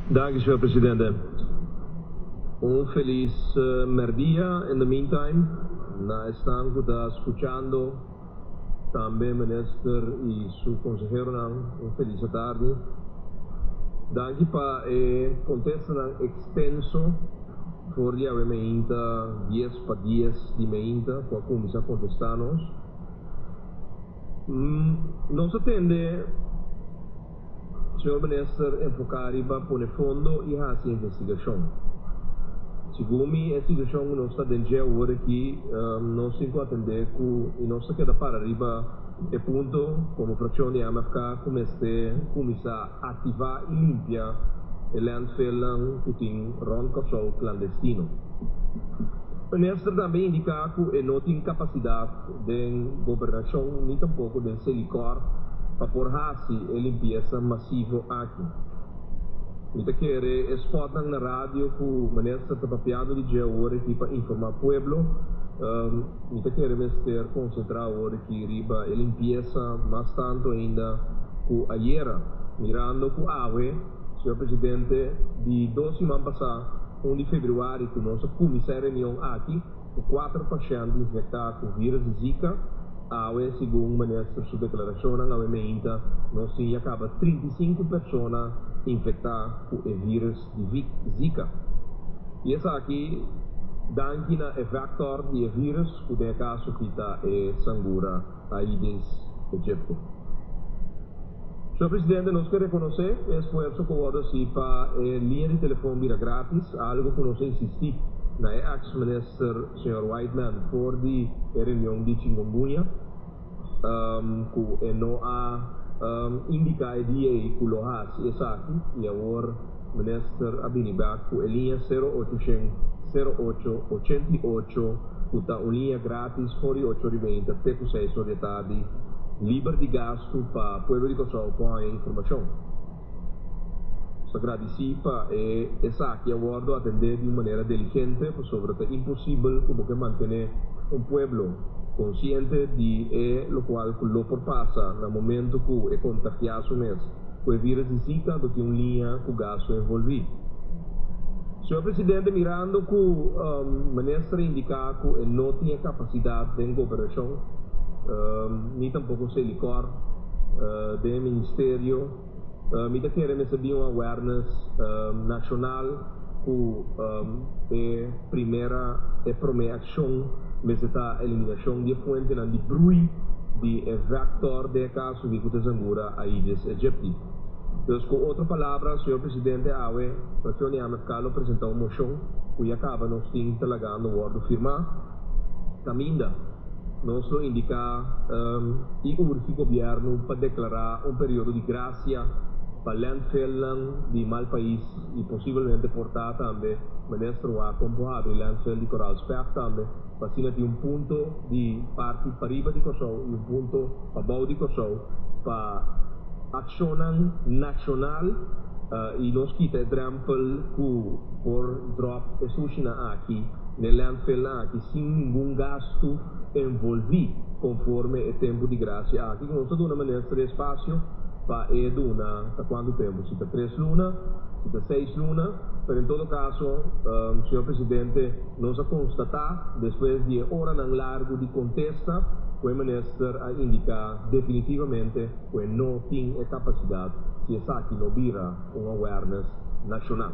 Danki, señor presidente. Un felis merdia in the meantime. Na esnan ku ta skuchando tambe, minister i su konseheronan, un felis tardi. Danki pa e kontestanan ekstenso for di awe mainta 9:50 di mainta ku a kuminsá kontestá nos. Nos a tende, señor minister, enfoká riba pone fondo i hasi investigashon. Segun mi, e situashon ku nos ta den dje awor aki, nos tin ku atendé ku i nos ta keda para riba e punto komo frakshon di MFK ku mester kuminsá aktivá i limpia e landfillnan ku tin rònt Kòrsou klandestino. Minister tambe indiká ku e no tin kapasidat den gobernashon ni tampoko den Selikor pa por hasi e limpiesa masivo aki. Mi ta kere e spòtnan na radio ku minister ta papiando di dje awor aki pa informá pueblo, mi ta kere mester konsentrá awor aki riba e limpiesa mas tantu ainda ku ayera, mirando ku awe, señor presidente, di 2 siman pasá, 1 di febrüari, ku nos a kuminsá e reunion aki, ku kuater pashènt infektá ku vírùs di Zika. Awe, segun minister su deklarashonnan awe mainta, nos tin ya kaba 35 persona infektá ku e vírùs di Zika. I esaki danki na e vector di e vírùs, ku den e kaso aki ta e sangura Aedes aegypti. Señor presidente, nos ke rekonosé e esfuerso ku wòrdu hasí pa e liña di telefòn bira gratis, algu ku nos a insistí na e ex-minister señor Whiteman for di e reunion di chikungunya, ku e no a indiká e dia ei ku lo hasi esaki, i awor minister a bini bèk ku e liña 0800 08 88, ku ta un liña gratis for di 8:30 te ku 6:00 di tardi, liber di gastu pa pueblo di Kòrsou por haña informashon. Nos ta gradisí pa e esaki a wòrdu atendé di un manera diligente, pasobra ta imposibel ku bo ke mantené un pueblo konsiente di e lokual ku lo por pasa na momento ku e kontagiá su mes ku e vírùs di Zika, anto tin un liña ku gastu envolví. Señor presidente, mirando ku minister a indiká ku e no tin e kapasidat den gobernashon, ni tampoko Selikor den e ministerio, mi ta kere mester bin un awareness nashonal ku e primera e promé akshon mester ta eliminashon di e fuentenan di brui di e vector, den e kaso aki ku ta sangura Aedes aegypti. Dus ku otro palabra, señor presidente, awe frakshon di MFK lo presentá un moshon ku ya kaba nos tin ta lagando wòrdu firmá, kaminda nos lo indiká i urgi gobièrnu pa deklará un periodo di grasia pa landfillnan di Malpais i posiblemente por ta tambe minister wak kon por habri landfill di Koraal Specht tambe, pa asina tin un punto di parti pariba di Kòrsou i un punto pabou di Kòrsou pa akshonnan nashonal i nos kita e drèmpel ku por dròp e sushinan aki n'e landfillnan aki sin ningun gastu envolví, konforme e tempu di grasia aki ku nos ta duna minister e espasio pa e duna ta kuantu tempu, si ta 3 luna, si ta 6 luna, pero en todo kaso, señor presidente, nos a konstatá despues di e oranan largu di kontesta ku e minister a indiká definitivamente ku e no tin e kapasidat si esaki no bira un awareness nashonal.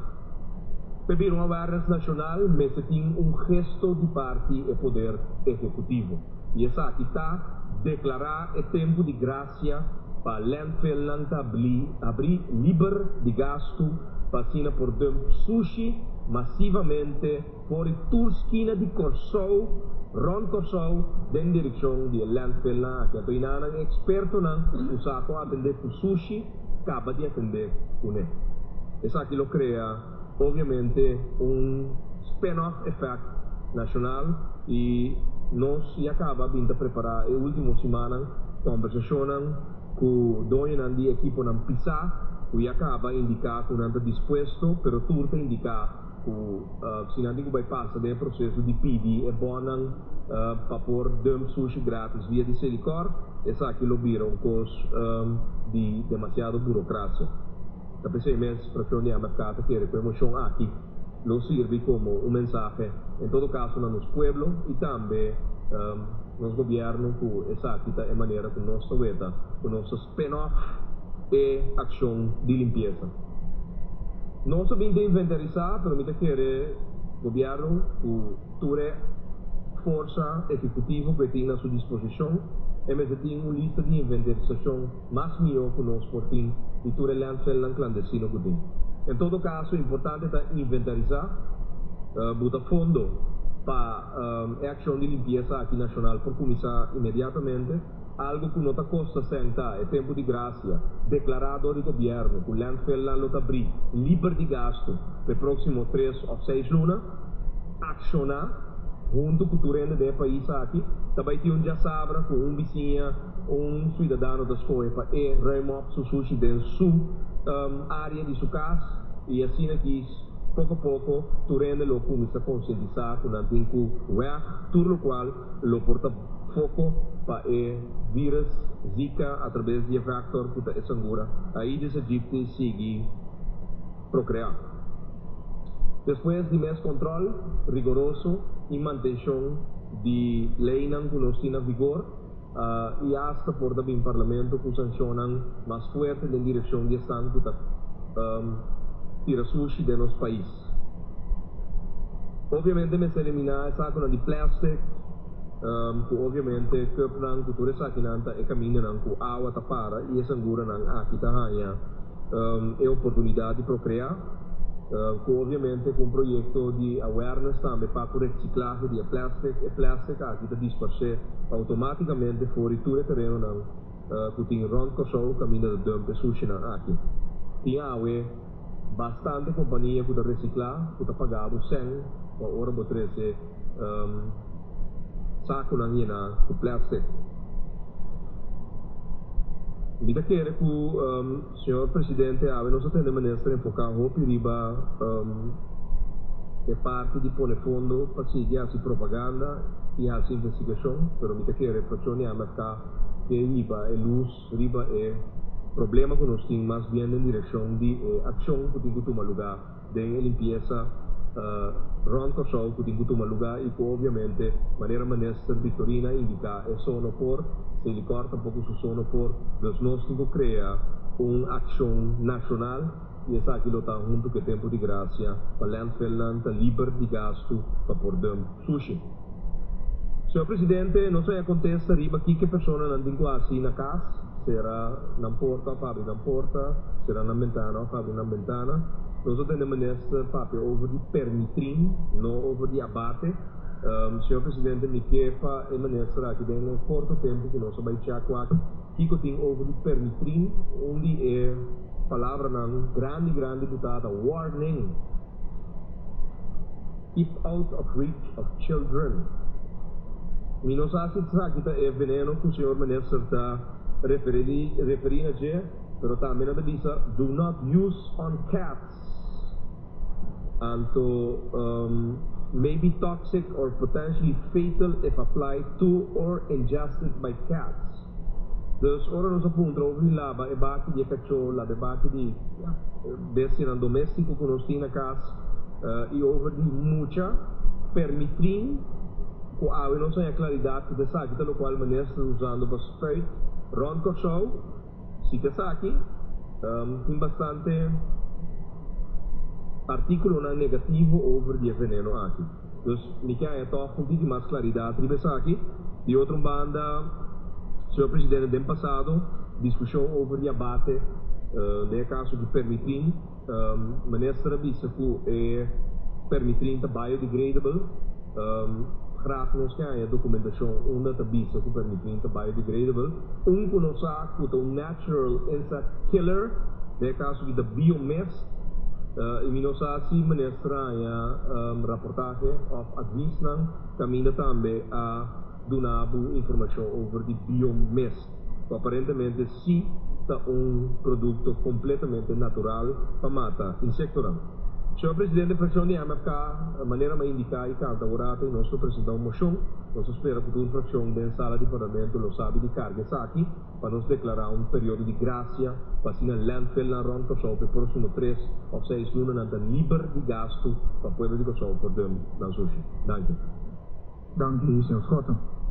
Pa bira un awareness nashonal mester tin un gesto di parti e poder ehekutivo. I esaki ta deklará e tempu di grasia pa landfillnan ta habrí liber di gastu pa asina por dump sushi masivamente for di tur skina di Kòrsou, rònt Kòrsou, den direkshon di e landfillnan aki. Anto einan ekspertonan ku sa kon atendé ku sushi kaba di atendé kuné. Esaki lo krea obviamente un spin-off effect nashonal i nos ya kaba bin ta prepará e último simannan kombersashonnan ku doñonan di ekiponan pisá ku ya kaba indiká ku nan ta dispuesto, pero tur ta indiká ku si nan tin ku bai pasa den e proseso di pidi e bònnan pa por dump sushi gratis via di Selikor, esaki lo bira un kos di demasiado burokrasia. Ta p'esei mes frakshon di MFK ta kere ku e moshon aki lo sirbi komo un mensahe en todo kaso na nos pueblo i tambe nos gobièrnu ku esaki ta e manera ku nos ta weta ku nos ta spin off e akshon di limpiesa. Nos a bin ta inventarisá pero mi ta kere gobièrnu ku tur e forsa ehekutivo ku e tin na su disposishon e mester tin un lista di inventarisashon mas mihó ku nos por tin di tur e landfillnan klandestino ku tin. En todo kaso importante ta inventarisá, buta fondo pa e akshon di limpiesa aki nashonal por kuminsá inmediatamente, algu ku no ta kosta sèn ta e tempu di grasia deklará dor di gobièrnu ku landfillnan lo ta brí liber di gastu pa e próksimo tres òf seis luna. Akshoná huntu ku tur hende den e pais aki ta bai tin un djasabra ku un bisiña, Un suidadano ta skohe pa e ruim op su sushi den su área di su kas i asina ki poko poko tur hende lo kuminsá konsientisá ku nan tin ku wèg tur lokual lo por ta foko pa e vírus Zika atrabes di e vèktor ku ta e sangura Aedes aegypti sigui prokreá. Despues di mes kòntròl rigoroso i mantenshon di leinan ku nos tin na vigor, i asta por ta bin Parlamento ku sanshonnan mas fuerte den direkshon di esnan ku ta tira sushi den nos pais. Obviamente mester eliminá e sakunan di plastic, ku obviamente cupnan ku tur esakinan ta e kamindanan ku awa ta para i e sanguranan aki ta haña e oportunidat di prokreá. Ku obviamente ku un proyekto di awareness tambe pa ku resiklahe di e plastic, e plastic aki ta disparsé outomátikamente for di tur e terenonan ku tin rònt Kòrsou kaminda ta dump e sushinan aki. Tin awe bastante kompania ku ta resiklá ku ta paga bo sèn pa ora bo trese Sakunan yená ku plastic. Mi ta kere ku señor presidente awe nos a tende minister enfoká hopi riba e parti di pone fondo pa sigui hasi propaganda i hasi investigashon, pero mi ta kere frakshon di MFK ke hiba e lus riba e problema ku nos tin mas bien den direkshon di e akshon ku tin ku tuma lugá den e limpiesa rònt Kòrsou ku tin ku tuma lugá i ku obviamente manera Minister Victorina a indiká e so no por, Selikor tampoko su so no por, dus nos tin ku krea un akshon nashonal i esaki lo ta huntu ku e tempu di grasia pa landfillnan ta liber di gastu pa por dump sushi. Señor Presidente, nos a haña kontesta riba kiko e personanan tin ku hasi na kas, sera nan porta òf habri nan porta, sera nan bentana òf habri nan bentana. Nos a tende Minister papia over di permitrin, no over di abate. Señor Presidente, mi ke pa e Minister aki den e korto tempu ku nos a bai chèk wak kiko tin over di permitrin, un di e palabranan grandi grandi ku ta ta warning. Keep out of reach of children. Mi no sa si esaki ta e veneno cu señor minister ta referi na dje, pero tambe nan ta bisa do not use on cats. Anto may be toxic or potentially fatal if applied to or ingested by cats. Dus ora nos a puntra over di laba e baki di e kachó, laba e baki di bestianan doméstiko ku nos tin na kas i over di mucha permitrin ku awe nos haña klaridat ku ta esaki ta lokual minister ta usando pa spuit rònt Kòrsou, si ta esaki tin bastante artíkulonan negativo over di e veneno aki. Dus mi ke haña tòg un tiki mas klaridat riba esaki. Di otro un banda, señor presidente, den pasado diskushon over di abate den e kaso di permitrin, minister a bisa ku e permitrin ta biodegradable. Graag nos ke haña dokumentashon unda ta bisa ku permitrin ta biodegradable. Un ku nos sa ku ta un natural insect killer, den e kaso aki ta biomist. I mi no sa si minister a haña raportahe òf advisnan kaminda tambe a duna bo informashon over di biomist, ku aparentemente si ta un produkto kompletamente natural pa mata insektonan. Señor Presidente, frakshon di MFK, manera mi a indiká i kanta awor nos lo presentá un moshon. Nos ta spera ku tur frakshon den sala di parlamento lo sabi di karga esaki pa nos deklará un periodo di grasia pa asina landfill nan rònt Kòrsou pa e próksimo 3 òf 6 luna nan ta liber di gastu pa pueblo di Kòrsou por dump nan sushi. Danki. Danki, señor Schotte.